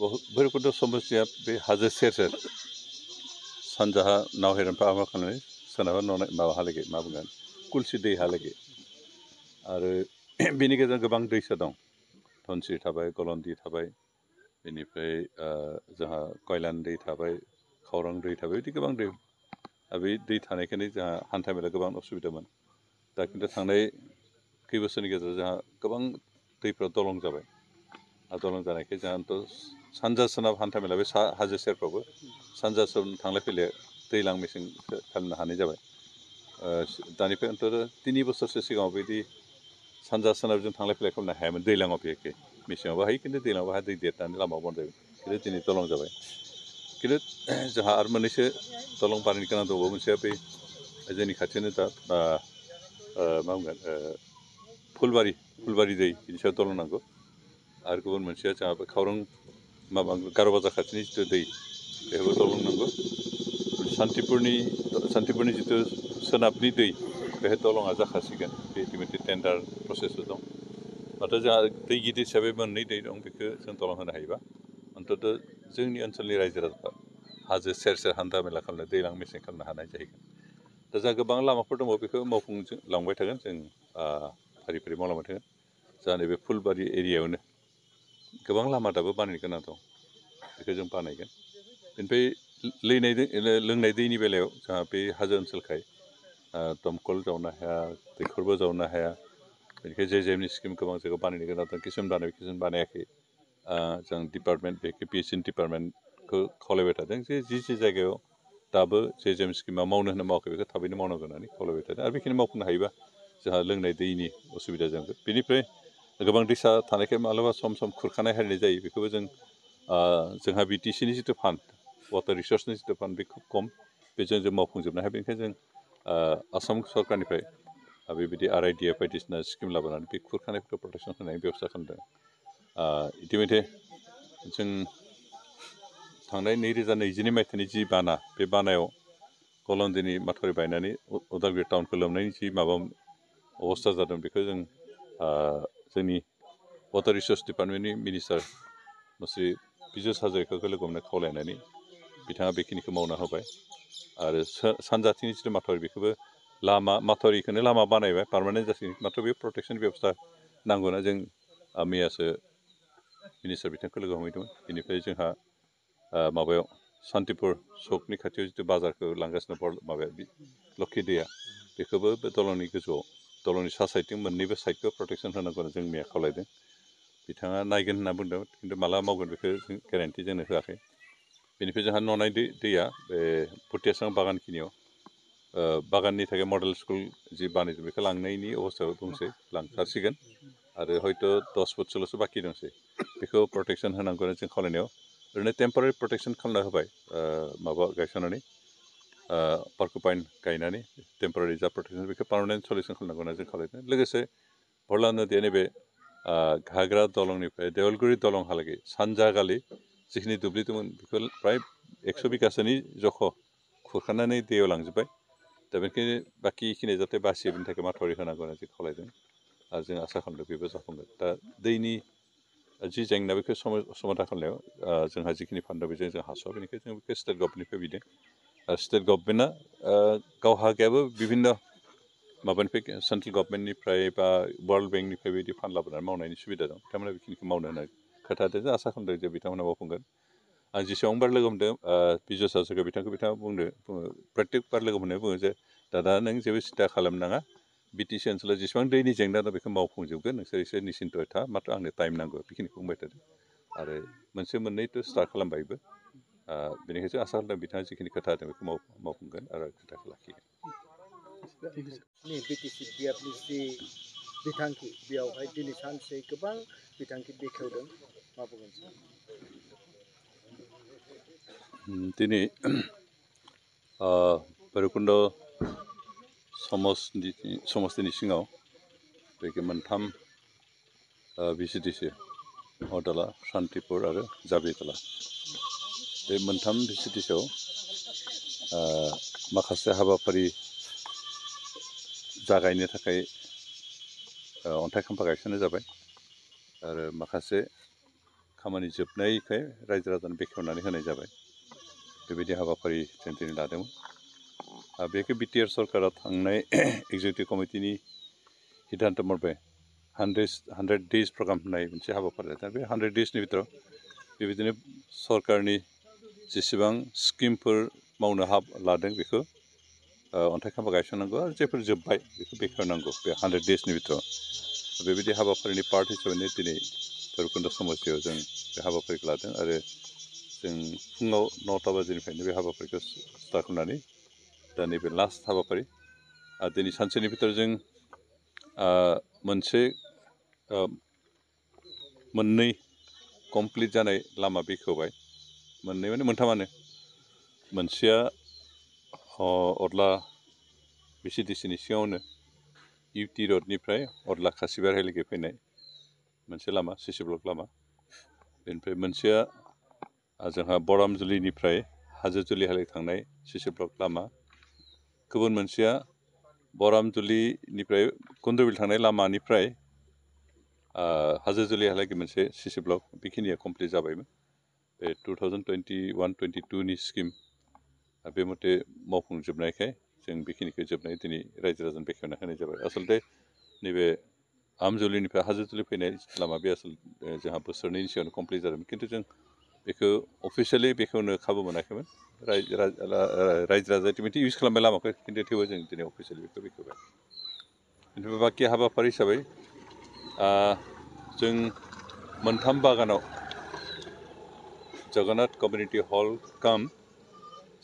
भैरबकुन्द समस्तिया बे हाजो सेर सेर सानजाहा नावहेरानिफ्राय आगान खालामनानै सोनाबहा न'नाय माबाहालागै मा बुंगोन कुलसि दैहालागै आरो बेनि गेजेराव गोबां दैसा दं धनस्रि थाबाय गलन्दि थाबाय बेनिफ्राय जोंहा कयलान दै थाबाय खावरां दै थाबाय बिदि गोबां दै बे दै थानायखायनो जोंहा हान्था मेला गोबां असुबिदामोन दा खिन्थु थांनाय खै बोसोरनि गेजेराव जोंहा गोबां दैफ्रा दलं जाबाय दलं जानायखाय जोंहाथ' सानजा सोनाब हान्था मेला बे हाजो सेरफ्रावबो सानजा सोनाब थांलाय फैलाय दैज्लां मेसें खालामनो हानाय जाबाय दानिफ्राय अन्तत 3 बोसोरसो सिगाङाव बिदि सानजा सोनाबजों थांलाय फैलाय खालामनो हायामोन दैज्लाङाव बिखेखै मेसेङावबो हायो खिन्थु दैज्लाङाव दै देरनानै लामा बन्द जायो खिन्थु दिनै दलं जाबाय खिन्थु जोंहा आरो मोननैसो दलं बानायनो गोनां दंबावो मोनसेया बे जोंनि खाथियावनो दा मा बुंगोन फुलबारि दै बिनि सायाव दलं नांगौ आरो गुबुन मोनसेया जोंहा बे खावरां माबा गार' बाजार खाथिनि जिथु दै बेहायबो दलं नांगौ सान्तिपुरनि जिथु सोनाबनि दै बेहाय दलङा जाखासिगोन बे इतिमध्य टेन्डार प्रसेसआव दं नाथाय जोंहा दै गिदिर हिसाबै मोननै दै दं बेखौ जों दलं होनो हायोबा अन्तत जोंनि ओनसोलनि रायजो राजाफ्रा हाजो सेर सेर हान्था मेला खालामनो दैज्लां मेसें खालामनो हानाय जाहैगोन दा जोंहा गोबां लामाफोर दङ बेखौ मावफुंलांबाय थागोन जों फारि फारि मावलांबाय थागोन जोंहा नैबे फुलबारि एरियायावनो गोबां लामा दाबो बानायनो गोनां दं बेखौ जों बानायगोन बेनिफ्राय लोंनाय दैनि बेलायाव जोंहा बे हाजो ओनसोलखाय दमखल जावनो हाया दैखरबो जावनो हाया बेनिखायनो जेएमनि स्किम गोबां जायगायाव बानायनो गोनां दं किसुमान बानायबाय किसुमान बानायाखै जों डिपार्टमेन्ट बे पिएचसि डिपार्टमेन्टखौ खावलायबाय थादों जे जायगायाव दाबो जेएम स्किमा मावनो होनो मावाखै बेखौ थाबैनो मावनांगौ होननानै खावलायबाय थादों आरो बेखिनि मावफुंनो हायोबा जोंहा लोंनाय दैनि असुबिदा जागोन बेनिफ्राय गोबां दैसा थानायखाय माब्लाबा सम सम खुरखानाय हारिनाय जायो बेखौबो जों जोंहा बिटिसिनि जिथु फान्ड वाटार रिसर्सनि जिथु फान्ड बे खुब खम बेजों जों मावफुंजोबनो हाया बेनिखायनो जों आसाम सरकारनिफ्राय बेबायदि RIDF बायदिसिना स्किम लाबोनानै बे खुरखानायफोरखौ प्रटेकसन होनायनि बेब'स्था खालामदों इतिमध्य जों थांनाय 2022 मायथाइनि जि बाना बे बानायाव गलन्दिनि माथावरि बायनानै उदालगुरि टाउनखौ लोमनायनि जि माबा अबस्था जादों बेखौ जों जोंनि वाटार रिसर्स डिपार्टमेन्टनि मिनिस्टार श्री पिजुस हाजरिकाखौ लोगो हमनो खावलायनानै बिथाङा बेखिनिखौ मावना होबाय आरो सानजाथिंनि जिथु माथावरि बेखौबो माथावरिखौनो लामा बानायबाय पार्मानेन्ट जासिगोन माथ्र बे प्रटेकसन बेबस्था नांगौना जों मैयासो मिनिस्टार बिथांखौ लोगो हमहैदोंमोन बेनिफ्राय जोंहा माबायाव सान्तिपुर सकनि खाथियाव जिथु बाजारखौ लांगासिनो माबाया लखि दैया बेखौबो बे दलंनि गोजौआव दलंनि सा साइडथिं मोननैबो साइडखौ प्रटेकसन होनांगौ जों मैया खावलायदों बिथाङा नायगोन होनना बुंदों खिन्थु माला मावगोन बेखौ जों गेरेन्टि जोंनो होआखै बेनिफ्राय जोंहा ननाय दैया बे भुटियासां बागानखिनियाव बागाननि थाखाय मडेल स्कुल जि बानायदों बेखौ लांनायनि अबस्थायाव दंसै लांथारसिगोन आरो हयथ' 10 फुटसोल'सो बाखि दंसै बेखौ प्रटेकसन होनांगौ जों खावलायनायाव ओरैनो टेम्परारि प्रटेकसन खालामना होबाय माबा गायसननानै पार्कपाइन गायनानै टेम्परारि जा प्रटेकसन बेखौ पार्मानेन्ट सलिउसन खालामनांगौ होनना जों खावलायदों लोगोसे भरला नदिया नैबे घाग्रा दलंनिफ्राय देवलगुरि दलंहालागै सानजागालि जिखिनि दुब्लि दंमोन बेखौ फ्राय 100 बिगासोनि जख' खुरखानानै दैयाव लांजोब्बाय दा बेनिखायनो बाखिखिनि जाहाथे बासियो बेनि थाखाय माथावरि होनांगौ होनना जों खावलायदों आरो जों आसा खालामदों बेबो जाफुंगोन दा दैनि जि जेंना बेखौ समाधान खालामनायाव जोंहा जिखिनि फान्ड दं बेजों जों हास'वा बेनिखायनो जों बेखौ स्टेट गभर्नमेन्टनिफ्राय बिदों आरो स्टेट गभर्नमेन्टआ गावहा गैयाबो বিভিন্ন माबानिफ्राय सेन्ट्रेल गभर्नमेन्टनिफ्राय बा वर्ल्ड बेंकनिफ्राय बिदि फान्ड लाबोनानै मावनायनि सुबिदा दं बिथांमोना बेखिनिखौ मावनो होनाय खोथा होदों जों आसा खालामदों जे बिथांमोना मावफुंगोन आं जेसेबांबार लोगो हमदों पिजुस हाजरिका बिथाङा बुङो प्रत्येक बार लोगो मोननायाव बुङो जे दादा नों जेबो सिन्था खालामनाङा बिटिसि ओनसोलाव जेसेबां दैनि जेंना दं बेखौ मावफुंजोबगोन नोंसोर एसे निश्चिन्त'यै था माथ्र आंनो टाइम नांगौ बेखिनिखौ बुंबाय थादों आरो मोनसे मोननैथ' स्टार्ट खालामबायबो बेनिखायनो आसा खालामदों बिथाङा जिखिनि खोथा होदों बेखौ मावफुंगोन आरो खोथाखौ लाखिगोन बिटिसि बिआरनि जि बिथांखि बेयावहाय दिनै सानसे गोबां बिथांखि बेखेवदों मा बुंगोन सार दिनै भैरबकुन्द समस्तिनि सिङाव बे मोनथाम VCDC हरदला सान्तिपुर आरो जाबितला बे मोनथाम VCDCआव माखासे हाबाफारि जागायनो थाखाय अन्थाइ खाम्फा गायसननाय जाबाय आरो माखासे खामानि जोबनायखाय रायजो राजानो बेखेवनानै होनाय जाबाय बेबायदि हाबाफारि जों दिनै लादोंमोन बेखौ बिटिआर सरकारा थांनाय एग्जिकिउटिभ कमिटिनि सिद्धान्त मथे 100 डेज प्रग्राम होननाय मोनसे हाबाफारि लादों बे 100 डेजनि बिथोराव बेबायदिनो सरकारनि जेसेबां स्किमफोर मावनो लादों बेखौ अन्थाइ खाम्फा गायसननांगौ आरो जेफोर जोब्बाय बेखौ बेखेवनांगौ बे 100 डेजनि बिथोराव बेबायदि हाबाफारिनि पार्ट हिसाबैनो दिनै भैरबकुन्द समस्तियाव जों बे हाबाफारिखौ लादों आरो जों फुङाव 9टा बाजिनिफ्रायनो बे हाबाफारिखौ स्टार्ट खालामनानै दा नैबे लास्ट हाबाफारि दिनै सानसेनि बिथोराव जों मोननै कमप्लिट जानाय लामा बेखेवबाय मोननै माने मोनथामानो मोनसेया अदला बिसिडिसिनि सिङावनो इउटि रडनिफ्राय अदला खासिबारहालागै फैनाय मोनसे लामा सिसि ब्लक लामा बेनिफ्राय मोनसेया जोंहा बरामजुलिनिफ्राय हाजोजुलिहालागै थांनाय सिसि ब्लक लामा गुबुन मोनसेया बरामजुलिनिफ्राय कुन्द्रबिल थांनाय लामानिफ्राय हाजोजुलिहालागै मोनसे सिसि ब्लक बेखिनिया कमप्लिट जाबायमोन बे 2021-22नि स्किम बे मथे मावफुंजोबनायखाय जों बेखिनिखौ जोबनाय दिनै रायजो राजानो बेखेवना होनाय जाबाय आसलथे नैबे आमजुलिनिफ्राय हाजोजुलि फैनाय लामा बे जोंहा बोसोरनैनि सिगांनो कमप्लिट जादोंमोन खिन्थु जों बेखौ अफिसियेलि बेखेवनो खाबु मोनाखैमोन रायजो राजाया बिदि इउज खालामबाय लामाखौ खिन्थु थेवबो जों दिनै अफिसियेलि बेखौ बेखेवबाय बेनिफ्राय बाखि हाबाफारि हिसाबै जों मोनथाम बागानाव जगन्नाथ कमिउनिटि हल काम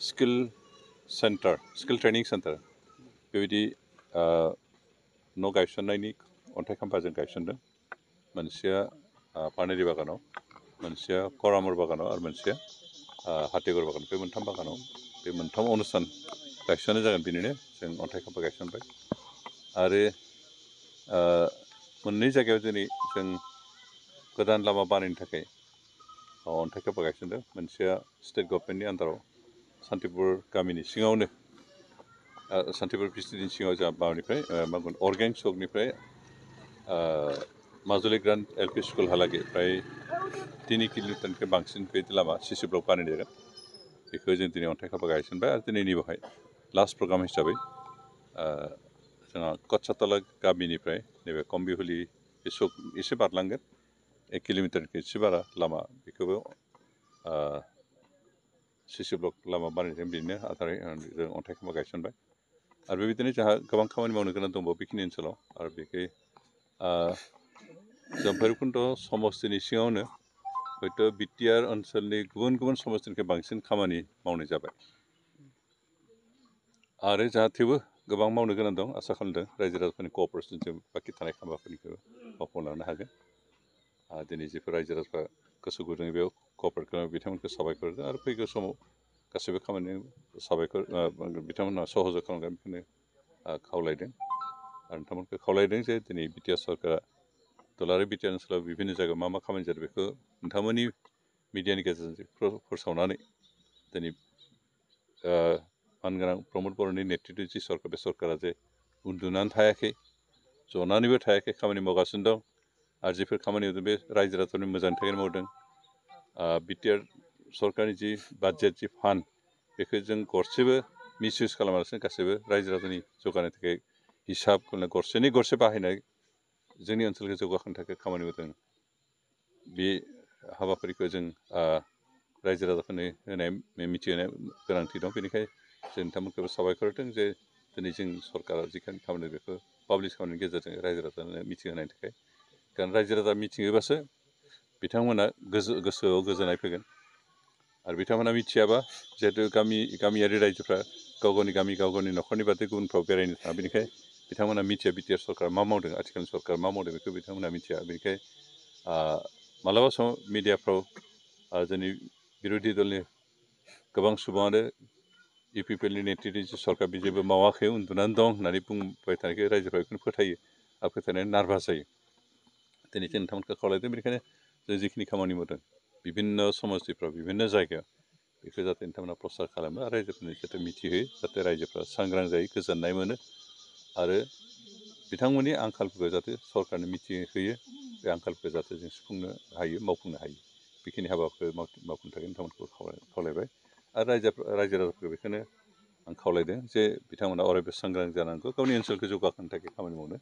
स्किल ट्रेनिं सेन्टार बेबायदि न' गायसननायनि अन्थाइ खाम्फाजों गायसनदों मोनसेया पानेरि बागानाव मोनसेया करामर बागानाव आरो मोनसेया हाथिगर बागान बे मोनथाम बागानाव बे मोनथाम अनुस्थान गायसननाय जागोन बेनिनो जों अन्थाइ खाम्फा गायसनबाय आरो मोननै जायगायाव दिनै जों गोदान लामा बानायनो थाखाय अन्थाइ खाम्फा गायसनदों मोनसेया स्टेट गभर्नमेन्टनि आन्दाराव सान्तिपुर गामिनि सिङावनो सान्तिपुर भिसिडिनि सिङाव जोंहा माबानिफ्राय मा बुंगोन अर्गें सकनिफ्राय माजुलि ग्रान्ड एलपि स्कुलहालागै फ्राय 3 किल'मिटारनिफ्राय बांसिन बे लामा सिसि ब्लक बानायनाय जागोन बेखौ जों दिनै अन्थाइ खाम्फा गायसनबाय आरो दिनैनि बेवहाय लास्ट प्रग्राम हिसाबै जोंहा कच्चातला गामिनिफ्राय नैबे कम्बिहुलि बे सक एसे बारलांगोन 1 किल'मिटारनिफ्राय एसे बारा लामा बेखौबो सिसि ब्लक लामा बानायदों बेनो आधारै जों अन्थाइ खाम्फा गायसनबाय आरो बेबायदिनो जोंहा गोबां खामानि मावनो गोनां दंबावो बेखिनि ओनसोलाव आरो बेखै जों भैरबकुन्द समस्तिनि सिङावनो हयथ' बिटिआर ओनसोलनि गुबुन गुबुन समस्तिनिफ्राय बांसिन खामानि मावनाय जाबाय आरो जाहाथेबो गोबां मावनो गोनां दं आसा खालामदों रायजो राजाफोरनि क'अपारेसनजों बाखि थानाय खामानिफोरखौ मावफुंलांनो हागोन दिनै जिफोर रायजो राजाफ्रा गोसो गुदुङै बेयाव क'अपारेट खालामो बिथांमोनखौ साबायखर होदों आरो फैगौ समाव गासैबो खामानि साबायखर बिथांमोनहा सहयोग खालामगोन बेखौनो खावलायदों आरो नोंथांमोनखौ खावलायदों जे दिनै बिटिआर सरकारा दुलाराय बिटिआर ओनसोलाव बिभिन्न जायगायाव मा मा खामानि जादों बेखौ नोंथांमोननि मिडियानि गेजेरजों फोसावनानै दिनै मानगोनां प्रमद बर'नि नेतृत्व जि सरकार बे सरकारा जे उन्दुनानै थायाखै जनानैबो थायाखै खामानि मावगासिनो दं आरो जिफोर खामानि मावदों बे रायजो राजाफोरनि मोजांनि थाखायनो मावदों बिटिआर सरकारनि जि बाजेट जि फान्ड बेखौ जों गरसेबो मिसइउज खालामालासिनो गासैबो रायजो राजानि जौगानायनि थाखाय हिसाब गरसेनि गरसे बाहायनाय जोंनि ओनसोलखौ जौगाखांनो थाखाय खामानि मावदों बे हाबाफारिखौ जों रायजो राजाफोरनो होनाय मिथिहोनाय गोनांथि दं बेनिखायनो जों नोंथांमोनखौबो साबायखर होदों जे दिनै जों सरकारा जिखिनि खामानि बेखौ पाब्लिस खालामनायनि गेजेरजों रायजो राजानो मिथिहोनायनि थाखाय कारण रायजो राजा मिथिहोबासो बिथांमोना गोसोआव गोजोननाय फैगोन आरो बिथांमोना मिथियाबा जिहेतु गामियारि रायजोफ्रा गाव गावनि न'खरनि बादै गुबुनफ्राव बेरायनो थाङा बेनिखाय बिथांमोना मिथिया बिटिआर सरकारा मा मावदों आथिखालनि सरकारा मा मावदों बेखौ बिथांमोना मिथिया बेनिखाय मालाबा समाव मिडियाफ्राव जोंनि बिर'धि दलनि गोबां सुबुङानो इउपिपिएलनि नेतृत्वनि जि सरकार बे जेबो मावाखै उन्दुनानै दं होननानै बुंबाय थानायखाय रायजोफ्रा बेखौनो फोथायो आरो फोथायनानै नार्भास जायो दिनै जों नोंथांमोनखौ खावलायदों बेनिखायनो जों जिखिनि खामानि मावदों बिभिन्न समस्तिफ्राव बिभिन्न जायगायाव बेखौ जाहाथे नोंथांमोना प्रसार खालामो आरो रायजोफोरनो जाहाथे मिथिहोयो जाहाथे रायजोफ्रा सांग्रां जायो गोजोननाय मोनो आरो बिथांमोननि आंखालफोरखौ जाहाथे सरकारनो मिथिहोयो बे आंखालफोरखौ जाहाथे जों सुफुंनो हायो मावफुंनो हायो बेखिनि हाबाखौ मावफुंनो थाखाय नोंथांमोनखौ खावलायबाय आरो रायजो राजाफोरखौ बेखौनो आं खावलायदों जे बिथांमोना अरायबो सांग्रां जानांगौ गावनि ओनसोलखौ जौगाहोनो थाखाय खामानि मावनो